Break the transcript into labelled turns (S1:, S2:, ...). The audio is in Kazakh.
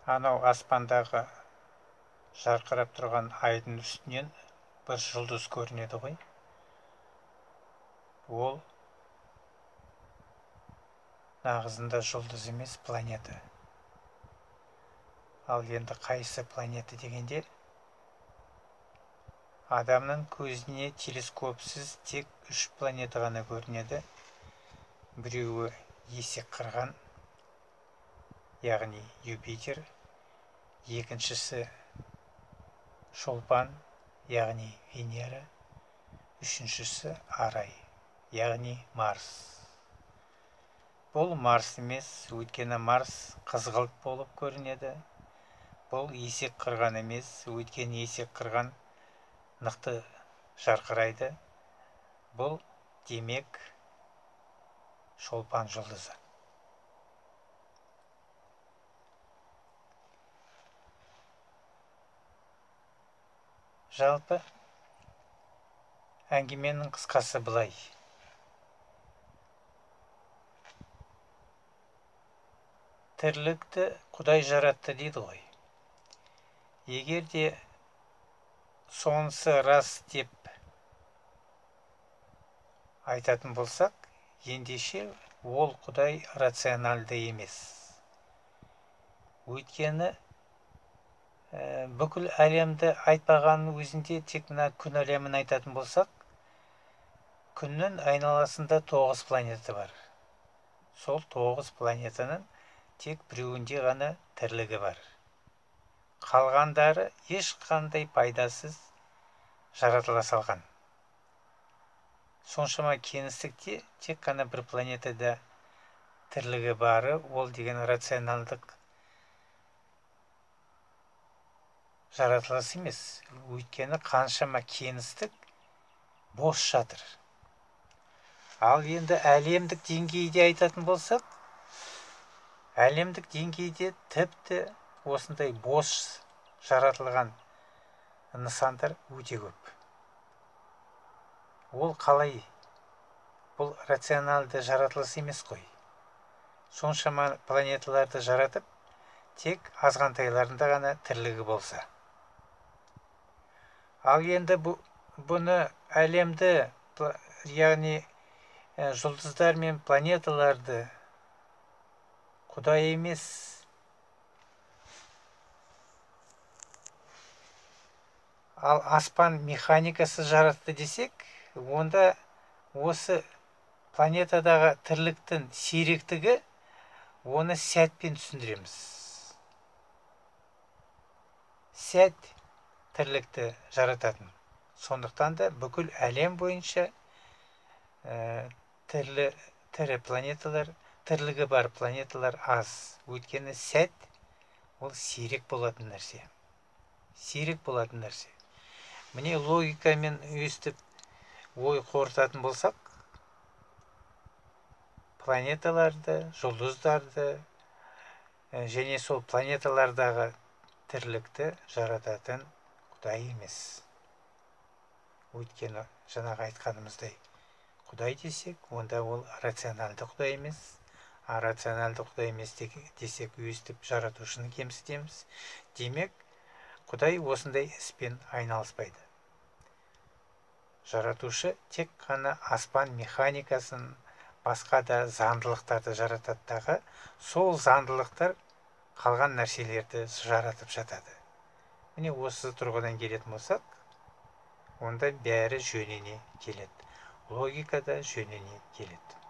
S1: Анау аспандағы жарқырап тұрған айдың үстінен бір жұлдыз көрінеді ғой. Ол нағызында жұлдыз емес, планета. Ал енді қайсы планета дегенде, адамның көзіне телескопсыз тек 3 планета ғана көрінеді. Біреуі есек қырған, яғни Юпитер, екіншісі Шолпан, яғни Венера, үшіншісі Арай, яғни Марс. Бұл Марс емес, өйткені Марс қызғылт болып көрінеді. Бұл есек қырған емес, өйткені есек қырған нықты жарқырайды. Бұл демек Шолпан жұлдызы. Жалпы әңгіменің қысқасы былай. Тірлікті Құдай жаратты дейді ғой. Егер де сонысы рас деп айтатын болсақ, ендеше ол Құдай рационалды емес. Өйткені бүкіл әлемді айтпағанның өзінде тек мына күн әлемін айтатын болсақ, күннің айналасында 9 планета бар. Сол 9 планетаның тек біреуінде ғана тірлігі бар. Қалғандары ешқандай пайдасыз жаратыла салған. Соншама кеңістікте тек қана бір планетада тірлігі бары, ол деген рационалдық жаратылыс емес. Өйткені қаншама кеңістік бос жатыр. Ал енді әлемдік деңгейде айтатын болсақ, әлемдік деңгейде тіпті осындай бос жаратылған нысандар өте көп. Ол қалай? Бұл рационалды жаратылыс емес қой. Соншама планеталарды жаратып, тек азғантайларында ғана тірлігі болса. Ал енді бұны әлемді, яғни жұлдыздар мен планеталарды Құдай емес, ал аспан механикасы жаратты десек, онда осы планетадағы тірліктің сиректігі оны сәтпен түсіндіреміз. Сәт тірлікті жарататын. Сондықтан да бүкіл әлем бойынша тірі планеталар, тірлігі бар планеталар аз. Өйткені сәт ол сирек болатын нәрсе. Сирек болатын нәрсе. Міне логикамен өстіп ой қорытатын болсақ, планеталарды, жұлдыздарды және сол планеталардағы тірлікті жарататын Құдай емес. Өйткені жаңағы айтқанымыздай, Құдай десек, онда ол рационалды Құдай емес. А рационалды Құдай емес десек, өстіп жаратушыны кемсітеміз. Демек, Құдай осындай іспен айналыспайды. Жаратушы тек қана аспан механикасын, басқа да заңдылықтарды жаратады дағы, сол заңдылықтар қалған нәрселерді жаратып жатады. Міне осы тұрғыдан келетін болсақ, онда бәрі жөніне келеді. Логика да жөніне келеді.